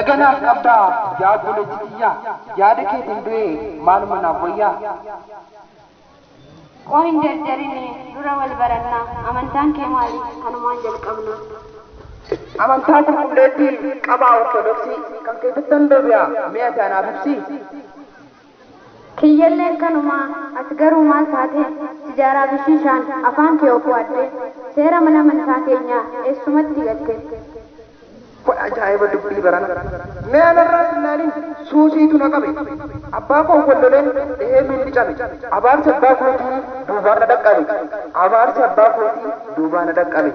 Naganaaf qabdaa yaa obboleettii tiyyaa, yaada keetiin du'e maaluma naaf wayyaa. Qoo hin jarjarini, dura wal barannaa. Amantaan kee maali? Kanumaan jalqabna. Amantaa qulqulleettii qabaa Ortodoksii, kan keetittan deebi'a, mee ati anaaf ibsi. Kiyyalleen kanumaa, ati garuu maal taate? Sijaaraa fi shiishaan afaan kee of waaddee, seera mana amantaa keenyaa eessumatti gatte? Kun ajaa'iba dubbii barana. Mee anarraa hin ilaalin, suusiitu na qabe. Abbaa koo wal loleen dhahee miilli cabe. Abaarsi abbaa kootii duubaan na dhaqqabe. Abaarsi abbaa kootii duubaan na dhaqqabe.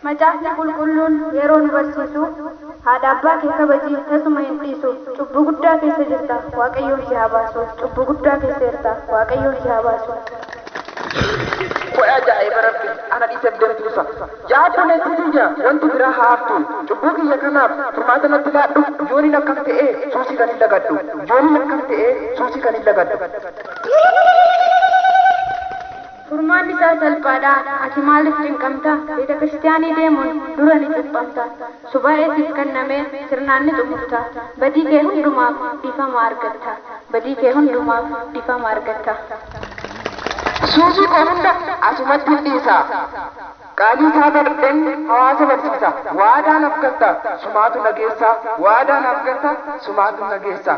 Macaafni qulqulluun yeroo nu barsiisu, haadha abbaa kee kabaji, tasuma hin dhiisu. Cubbuu guddaa keessa jirta, Waaqayyoon si haa baasu. Cubbuu guddaa keessa jirta, Waaqayyoon si haa baasu. Kun ajaa'iba rabbi ana dhiiseef deemtuusa. Yaa obboleettii tiyya, wanti biraa haa haftu. Cubbuu kiyya kanaaf furmaata natti laadhu. Yooniin akkam ta'ee suusii kan hin lagadhu. Yooniin akkam ta'ee suusii kan hin lagadhu. Furmaanni isaa salphaadha. Ati maaliif cinqamta? Beeta kiristiyaanii deemuun dura ni cuuphamta. Subaa'ee siif kenname sirnaan ni xumurta. Badii kee hundumaaf dhiifama argatta. Badii kee hundumaaf dhiifama argatta. Suusii koo hunda asumatti hin dhiisa. Qaalii isaa bardeen hawaasa barsiisa. Waadaa naaf galta, sumaatu na geessa. Waadaa naaf galta, sumaatu na geessa.